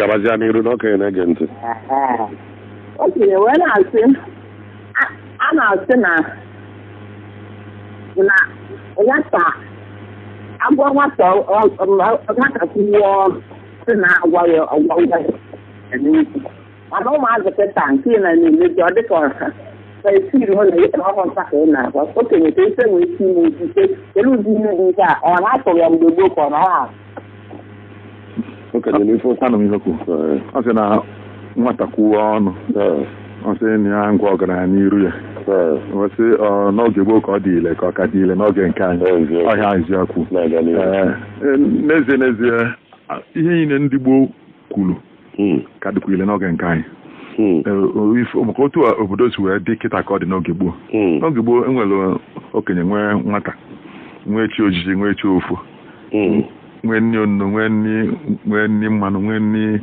Gabazia n'iru na okenye na-ege ntị. Ehe. Okenye wee na-asị, a na-asị na nwata agwa nwata, nwata kwuo ọnụ sị na agwa ya ọgwa ya n'ukwu, mana ụmụazị kịta nke ị na-emezi, ọ dịka ọha esiri hụ na ihe ọhụrụ nta ka ị na-agwa okenye ka ife nwee ike ime ụdị kedu ụdị ihe dị nke a ọ na-atụrụ ya mgbe gboo ka ọ na ọ Okenye n'ife okwu. Anụ m ihe okwu. Ọ sị na nwata kwuo ọnụ, ọ sị na ya ngwa ọgaranya n'iru ya. Ọ sị ọ n'oge gboo ka ọ dị ile, ka ọ ka dị ile n'oge nke anyị. Eziokwu. Ọhịa eziokwu. Na-aga n'ihu. Ee, n'ezie, ihe niile ndị gboo kwuru ka dịkwa ile n'oge nke anyị. Maka otu a obodo si wee dị kịta ka ọ dị n'oge gboo. N'oge gboo, enwere okenye, nwee nwata, nwee chi ojiji, nwee chi ofu, nwee nni onunu, nwee nni mmanụ, nwee nni.